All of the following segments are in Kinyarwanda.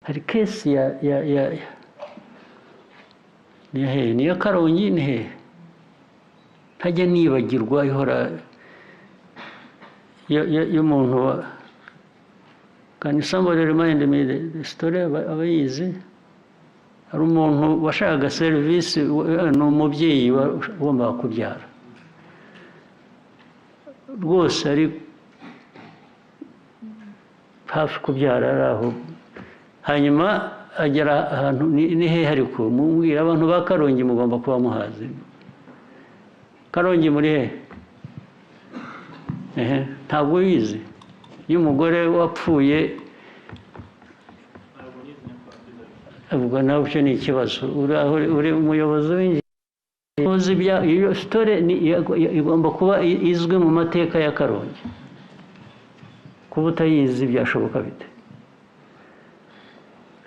Hari case ya ni hehe? Ni iya Karongi, ni hehe? Ntajya nibagirwa, ihora y'umuntu wa. Can somebody remind me the story? Abayizi. Hari umuntu washakaga serivisi, ni umubyeyi wagombaga kubyara rwose, ari hafi kubyara, ari aho, hanyuma agera ahantu, ni hehe? Ariko mumbwira, abantu ba Karongi mugomba kuba muhazi. Karongi muri hehe? Ehe, ntabwo uyizi iyo umugore wapfuye? Ubwo nawe icyo ni ikibazo. Uri umuyobozi w'ingenzi. Iyo story igomba kuba izwi mu mateka ya Karongi. Kuba utayizi byashoboka bite?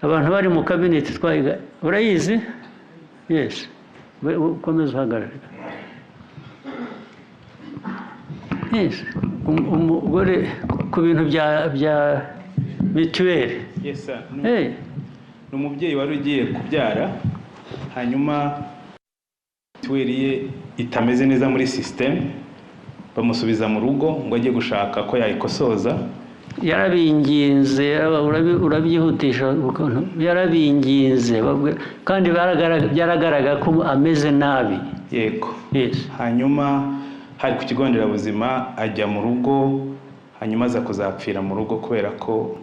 Abantu bari mu cabinet twayiga. Urayizi? Yes, ukomeze uhagarare. Yes, umugore ku bintu bya mituweli. Yes, sir. Hey. Ni umubyeyi wari ugiye kubyara, hanyuma mituweli ye itameze neza muri sisiteme, bamusubiza mu rugo ngo ajye gushaka ko yayikosoza. Yarabinginze, urabyihutisha ukuntu yarabinginze, kandi byaragaragara ko ameze nabi. Yego. Yes. Hanyuma hari ku kigo nderabuzima, ajya mu rugo, hanyuma aza kuzapfira mu rugo kubera ko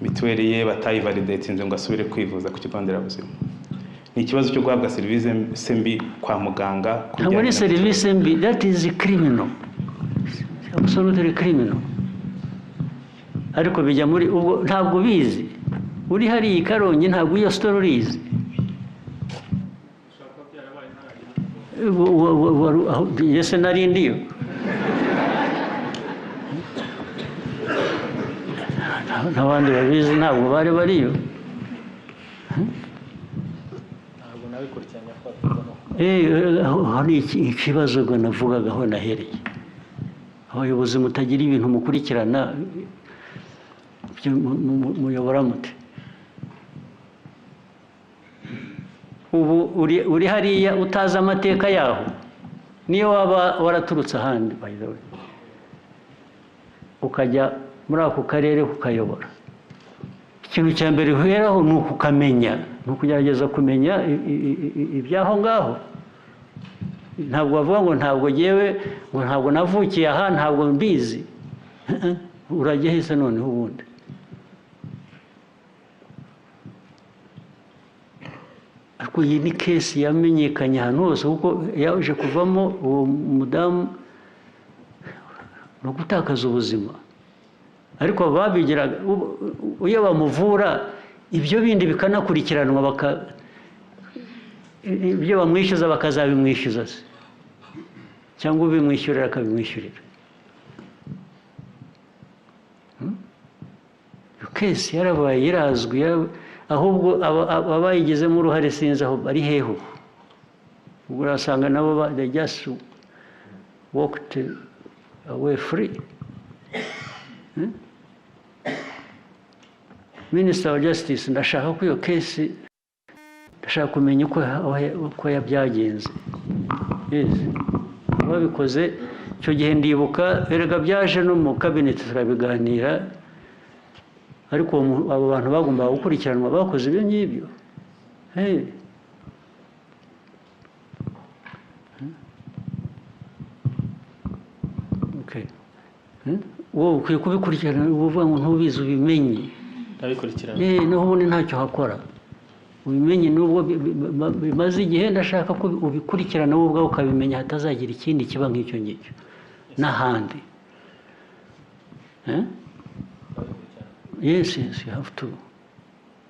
mituweli ye batayivalidatinze ngo asubire kwivuza ku kigo nderabuzima. Ni ikibazo cyo guhabwa serivisi mbi kwa muganga ku Ntabwo ari bijyanye na serivisi mbi, that is criminal, absolutely criminal. Ariko bijya muri ubwo, ntabwo ubizi, uri hariya i Karongi, ntabwo iyo story urizi. Ese nari ndiyo? N'abandi babizi ntabwo bari bariyo. Ntabwo nabikurikiranye ko no Aho hari ikibazo ngo navugaga aho nahereye: abayobozi mutagira ibintu mukurikirana, ibyo muyobora mute? Ubu uri hariya utazi amateka yaho, niyo waba waraturutse ahandi, by the way, ukajya muri ako karere kukayobora, ikintu cya mbere uheraho ni ukukamenya, ni ukugerageza kumenya iby'aho ngaho. Ntabwo bavuga ngo ntabwo ngewe, ngo ntabwo navukiye aha, ntabwo mbizi. Urajya hese noneho ubundi? Ariko iyi ni case yamenyekanye ahantu hose, kuko yaje kuvamo uwo mudamu ni ugutakaza ubuzima. Ariko babigiraga iyo bamuvura, ibyo bindi bikanakurikiranwa, ibyo bamwishyuza bakazabimwishyuza se, cyangwa ubimwishyurira akabimwishyurira. Iyo case yarabaye, irazwi, ahubwo abayigizemo uruhare sinzi aho bari hehe ubu. Ubwo urasanga nabo they just walked away free. Minister wa Justice, ndashaka ko iyo case, ndashaka kumenya uko byagenze. Yes. Babikoze icyo gihe ndibuka, erega byaje no mu cabinet turabiganira, ariko abo bantu bagombaga gukurikiranwa bakoze ibyo ngibyo. Hey. Okay. Wowe ukwiye kubikurikirana, uvuga ngo ntubizi, ubimenye. Ndabikurikirana. Naho ubundi ntacyo hakora. Ubimenye nubwo bimaze igihe, ndashaka ko ubikurikirana wowe ubwawe ukabimenya, hatazagira ikindi kiba nk'icyo ngicyo n'ahandi. Yes, you have to.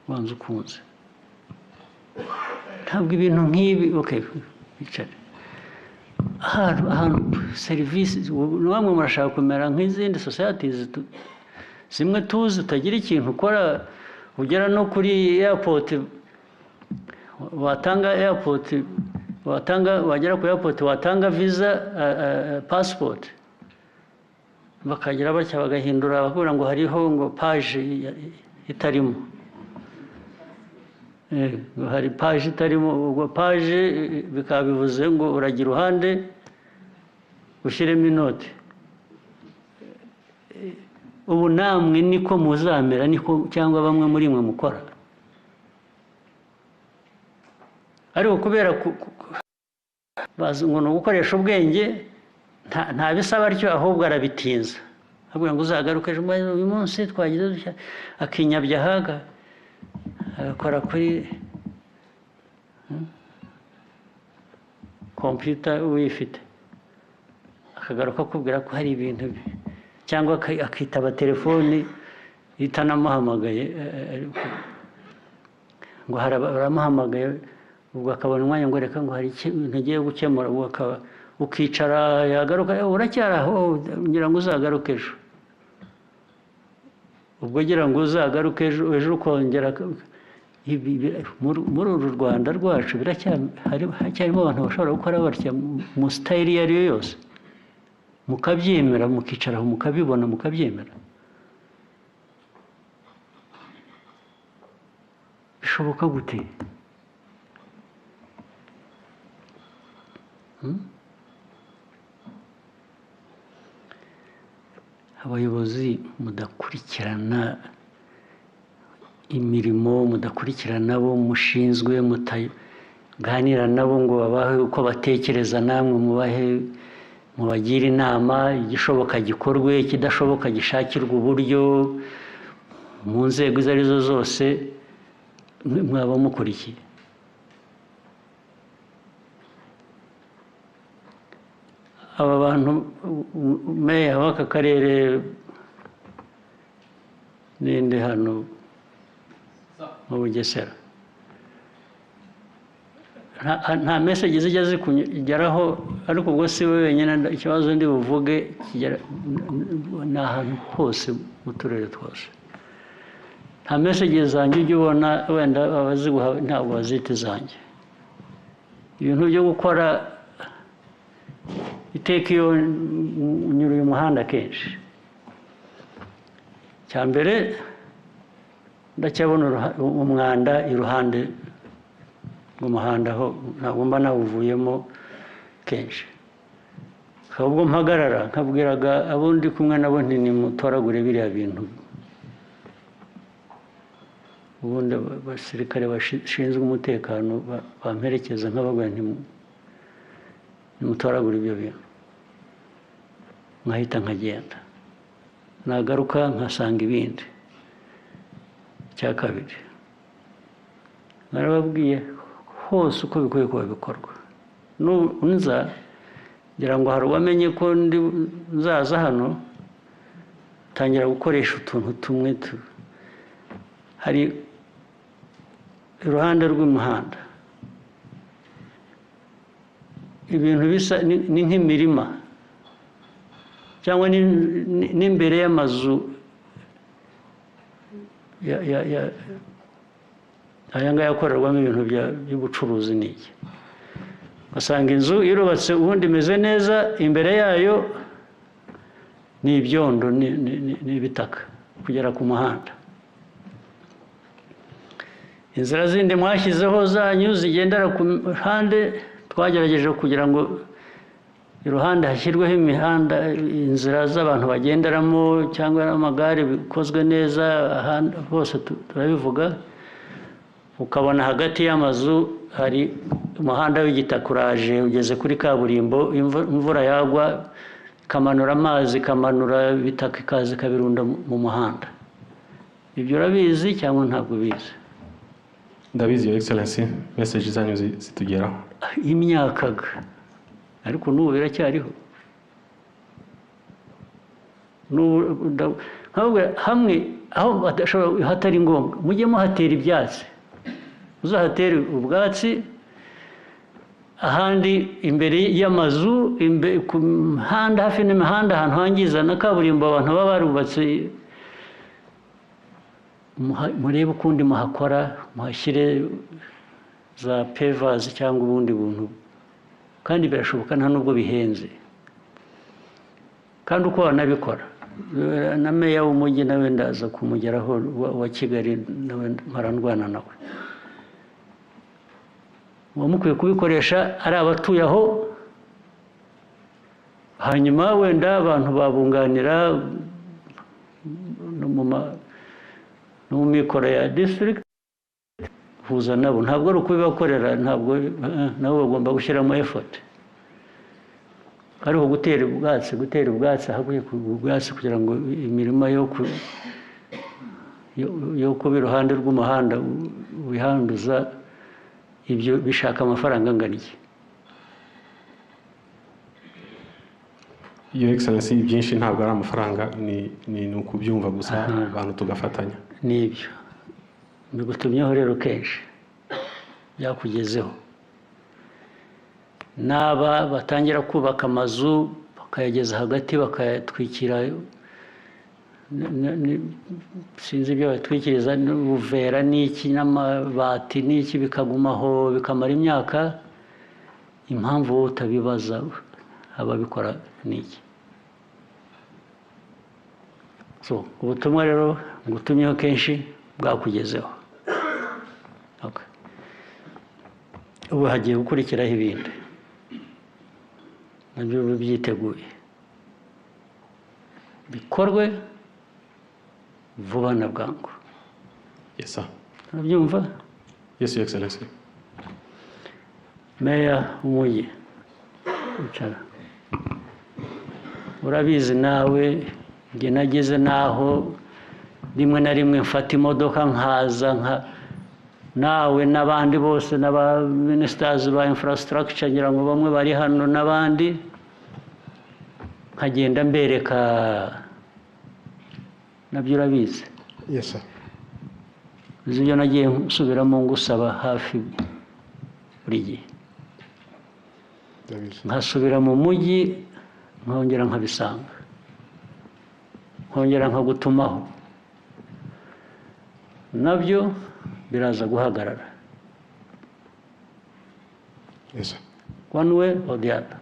Banza ukunze. Ntabwo ibintu nk'ibi, okay, wicare. Ahantu serivisi, namwe murashaka kumera nk'izindi societies zimwe tuzi, utagira ikintu ukora, ugera no kuri airport, watanga airport, watanga, wagera kuri airport watanga visa, passport, bakagira batya bagahindura, bakubwira ngo hariho ngo page itarimo. Hari paje itarimo, ubwo paje bikaba bivuze ngo uragira uruhande ushyiremo inoti. Ubu namwe niko muzamera, niko cyangwa bamwe muri mwe mukora, ariko kubera bazi ngo ni ugukoresha ubwenge, nta bisaba atyo, ahubwo arabitinza, avuga ngo uzagaruke ejo, uyu munsi twagize dutya, akinyabya ahaga agakora kuri kompiyuta uyifite, akagaruka akubwira ko hari ibintu, cyangwa akitaba telefoni itanamuhamagaye, ngo baramuhamagaye, ubwo akabona umwanya ngo reka ngo hari ikintu agiye gukemura, ubwo akaba ukicara, yagaruka uracyari aho, ngira ngo uzagaruke ejo, ubwo ngira ngo uzagaruke ejo, ejo ukongera. Muri uru Rwanda rwacu haracyarimo abantu bashobora gukora batya mu sitayili iyo ari yo yose, mukabyemera, mukicara aho mukabibona, mukabyemera. Bishoboka gute? Abayobozi mudakurikirana imirimo, mudakurikirana abo mushinzwe, mutaganira nabo ngo babahe uko batekereza, namwe mubahe, mubagire inama, igishoboka gikorwe, ikidashoboka gishakirwe uburyo mu nzego izo arizo zose, mwaba mukurikiye. Aba bantu meya w'aka karere ninde hano mu Bugesera, nta message zijya zikugeraho, ariko ubwo si we wenyine, ikibazo ndi buvuge ni ahantu hose mu turere twose. Nta message zanjye ujya ubona, wenda abaziguha ntabwo bazita izanjye. Ibintu byo gukora iteka iyo unyura uyu muhanda kenshi, cya mbere ndacyabona umwanda iruhande rw'umuhanda, aho ntabwo mba nawuvuyemo kenshi, ahubwo mpagarara nkabwiraga abo ndi kumwe nabo nti nimutoragure biriya bintu. Ubundi abasirikare bashinzwe umutekano bamperekeza nk'ababwira nti nimutoragure ibyo bintu, nkahita nkagenda, nagaruka nkasanga ibindi. Icya kabiri, narababwiye hose uko bikwiye kuba bikorwa. Nza ngira ngo hari uwamenye ko nzaza hano, tangira gukoresha utuntu tumwe hari iruhande rw'umuhanda, ibintu bisa ni nk'imirima cyangwa n'imbere y'amazu aya ngaya akorerwamo ibintu by'ubucuruzi n'iki. Ugasanga inzu irubatse ubundi imeze neza, imbere yayo ni ibyondo, ni ibitaka kugera ku muhanda. Inzira zindi mwashyizeho zanyu zigendera ku ruhande, twagerageje kugira ngo iruhande hashyirweho imihanda, inzira z'abantu bagenderamo cyangwa amagare bikozwe neza, ahandi hose turabivuga. Ukabona hagati y'amazu hari umuhanda w'igitaka uraje ugeze kuri kaburimbo, imvura yagwa ikamanura amazi, ikamanura ibitaka, ikaza ikabirunda mu muhanda. Ibyo urabizi cyangwa ntabwo ubizi? Ndabizi, Your Excellency, message zanyu zitugeraho. Imyakaga, ariko n'ubu biracyariho. Hamwe aho hatari ngombwa mujye muhatera ibyatsi, uzahatere ubwatsi, ahandi imbere y'amazu, ku mihanda, hafi n'imihanda, ahantu hangiza na kaburimbo abantu baba barubatse, murebe ukundi muhakora, muhashyire za pevazi cyangwa ubundi buntu, kandi birashoboka nta nubwo bihenze. Kandi uko wanabikora, na meya w'umujyi nawe ndaza kumugeraho wa Kigali, nawe mparandwana nawe. Muba mukwiye kubikoresha ari abatuye aho, hanyuma wenda abantu babunganira no mu mikoro ya district, huza nabo. Ntabwo ari ukubibakorera, ntabwo nabo bagomba gushyiramo effort. Ariko gutera ubwatsi ahakwiye ubwatsi kugira ngo imirima yo kuba iruhande rw'umuhanda wihanduza, ibyo bishaka amafaranga angana iki? Your Excellency, byinshi ntabwo ari amafaranga, ni ukubyumva gusa, abantu tugafatanya. Nibyo mbigutumyeho rero kenshi, byakugezeho. N'aba batangira kubaka amazu bakayageza hagati bakayatwikira, sinzi ibyo batwikiriza, n'ubuvera n'iki n'amabati n'iki, bikagumaho bikamara imyaka. Impamvu wowe utabibaza ababikora n'iki? So ubutumwa rero ngutumyeho kenshi bwakugezeho. Okay. Ubu hagiye gukurikiraho ibindi nabyo byiteguye, bikorwe vuba na bwangu. Yes sir. Urabyumva? Yes, Your Excellency. Meya w'umujyi, icara. Urabizi nawe, njye nageze naho rimwe na rimwe mfata imodoka nkaza nka nawe n'abandi bose n'aba ministers ba infrastructure, ngira ngo bamwe bari hano n'abandi, nkagenda mbereka. Nabyo urabizi. Yes sir. Uzi ibyo nagiye nsubiramo ngusaba hafi buri gihe. Nkasubira mu mujyi nkongera nkabisanga, nkongera nkagutumaho, nabyo biraza guhagarara. Yes sir. One way or the other.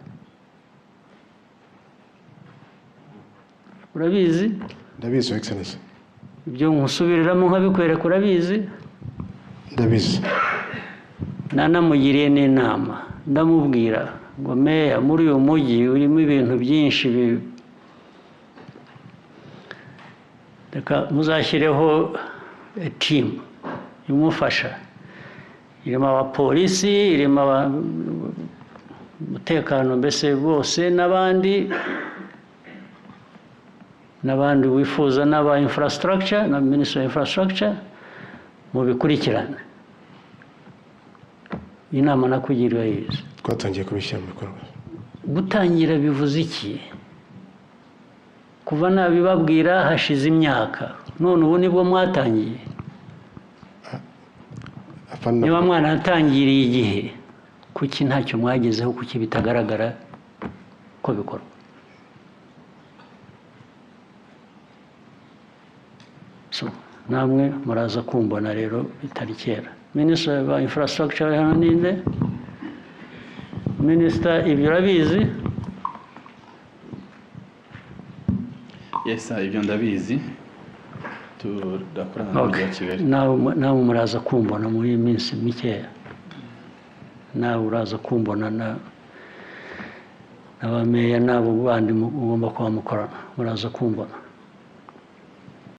Urabizi? Ndabizi, Your Excellency. Ibyo nkusubiriramo nkabikwereka, urabizi? Ndabizi. Nanamugiriye n'inama, ndamubwira ngo meya, muri uyu mujyi urimo ibintu byinshi, reka muzashyireho team imufasha, irimo abapolisi, irimo umutekano mbese bose, n'abandi wifuza, n'aba infrastructure na minister of infrastructure, mubikurikirane. Inama nakugiriye yize. Twatangiye kubishyira mu bikorwa. Gutangira bivuze iki? Kuva nabibabwira hashize imyaka, none ubu nibwo mwatangiye. Niba mwanatangiriye igihe, kuki ntacyo mwagezeho? Kuki bitagaragara ko bikorwa? So namwe muraza kumbona rero bitari kera. Minister wa infrastructure hano ninde? Minister, ibyo urabizi? Yes sir, ibyo ndabizi. Turakorana n'umujyi wa Kigali. Nawe muraza kumbona muri iyi minsi mikeya. Nawe uraza kumbona n'abameya n'abo bandi mugomba kuba mukorana, muraza kumbona.